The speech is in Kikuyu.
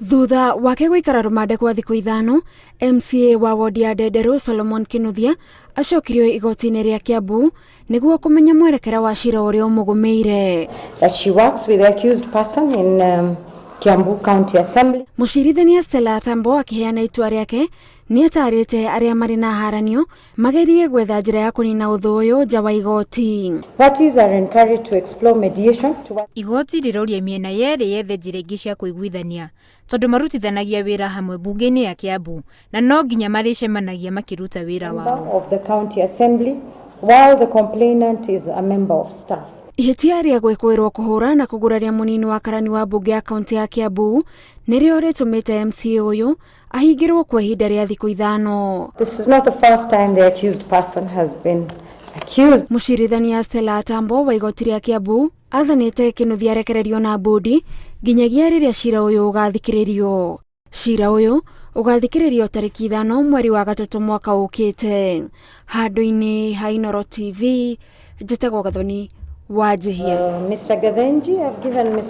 Thutha wake gũikara rũmande kwa thikũ 5, MCA wa wodi ya Ndenderũ Solomon Kinuthia acokirio igoti-inĩ rĩa Kiambu nĩguo kũmenya mwerekera wa cira ũrĩa ũmũgũmĩire. That she works with the accused person in Kiambu County Assembly. Mũcirithania Stella Tambo akĩheana itua rĩake nĩ atarĩte arĩa marĩ na haranio magerie gwetha njĩra ya kũnina ũthũ ũyũ nja wa igoti. Parties are encouraged to explore mediation to Igoti rĩroria mĩena yerĩ yethe njĩra ingĩ cia kũiguithania tondũ marutithanagia wĩra hamwe mbunge-inĩ ya Kiambu na no nginya marĩcemanagia makĩruta wĩra wao. Of the County Assembly while the complainant is a member of staff. Ihĩtia rĩa gwĩkũĩrwo kũhũra na kũguraria mũnini wa karani wa mbunge ya kaunti ya Kiambu nĩrĩo rĩtũmĩte MCA ũyũ ahingĩrwo kwa ihinda rĩa thikũ 5. This is not the first time the accused person has been accused. Mũcirithania Stella Tambo wa igoti rĩa Kiambu athanĩte Kinuthia arekererio na mbũndi nginyagia rĩrĩa cira ũyũ ũgathikĩrĩrio. Cira ũyũ ũgathikĩrĩrio tarĩki 5 mweri wa 3 mwaka ũkĩte. Handũ-inĩ ha Inooro TV, njĩtagwo Gathoni wa Njihia. Mr. Gathenji, I've given Mr.